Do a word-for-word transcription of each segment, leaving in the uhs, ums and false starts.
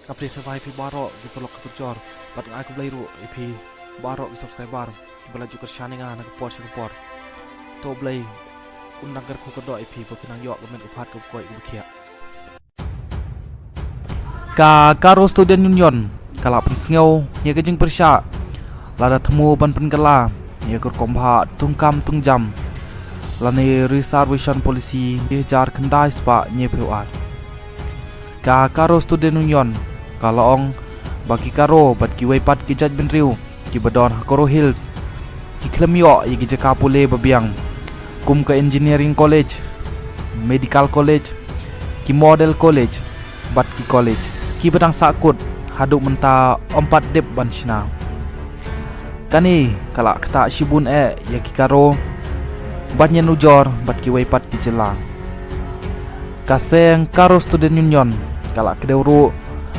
Ka phi sngewbha ïa phi baroh ki paralok ki parajor bad nga ai khublei ruh ïa phi baroh ki subscriber kiba la ju kyrshan ïa nga na ka por sha ka por. To Blei un nang kyrkhu kyrdoh ïa phi ba phin nang ïoh ka met ka phad kaba koit kaba khiah. Ka Garo Student Union ka la pynsngew ïa ka jingpyrshah lada thmu ban pynkylla ïa ka rukom bhah tungkam tungjam lane reservation policy shi hajar khyndai spah hynñiewphew ar. Ka Garo Student Union ka la ong ba ki Garo bad kiwei pat ki jaitbynriew kiba don ha Garo Hills ki khlem ïoh ïa ki jaka pule ba biang kum ka Engineering College, Medical College, ki Model College bad ki college kiba dang sahkut haduh mynta ym pat dep ban shna. Kane ka la ktah shibun eh ïa ki Garo ban ïanujor bad kiwei pat ki jylla. Ka seng Garo Student Union ka la kdew ruh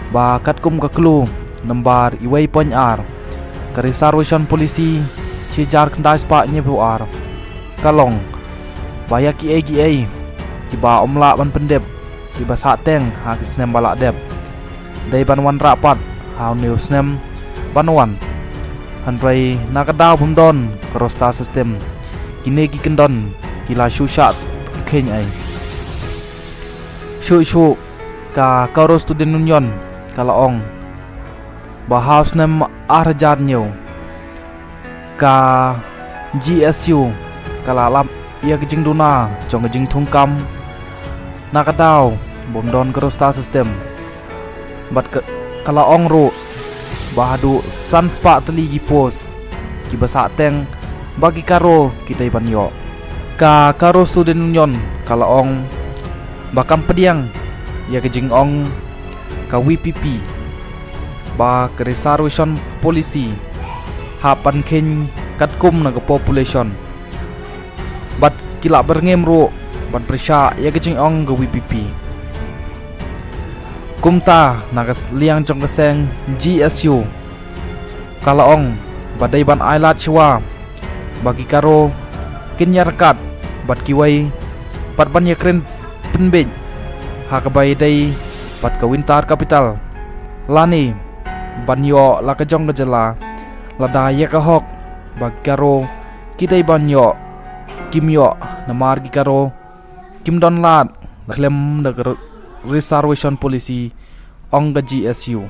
ba katkum ka clue number uwei point ar ka reservation policy shi hajar khyndai spah hynñiewphew ar ka long ba ïa kiei kiei kiba ym lah ban pyndep kiba sahteng ha ki snem ba la dep dei ban wanrah pat ha une u snem ban wan. Hynrei na ka daw bym don ka roster system kine ki kyndon ki la shu shah kheiñ ei. Shuh shuh ka Garo Student Union ka la ong ba ha u snem ar hajar hynñiew ka G S U ka la lap ïa ka jingduna jong ka jingthungkam na ka daw bym don ka roster system. Bad ka, ka la ong ruh ba haduh san spah tylli ki post kiba sahteng ba ki Garo ki dei ban ïoh. Ka Garo Student Union ka la ong ba kam pdiang ïa ka jingong ka V P P ba ka reservation policy hap ban kheiñ katkum na ka population. Bad ki la byrngem ruh ban pyrshah ïa ka jingong ka V P P. Kumta na ka liang jong ka seng G S U ka la ong ba dei ban ai lad shuwa ba ki Garo kin ïaryngkat bad kiwei pat ban ïakren pynbeit ha kaba ïadei bad ka winter capital lane ban ïoh la ka jong ka jylla lada ïa ka hok ba ki Garo ki dei ban ïoh kim ïoh namar ki Garo kim don lad khlem da ka reservation policy ong ka G S U.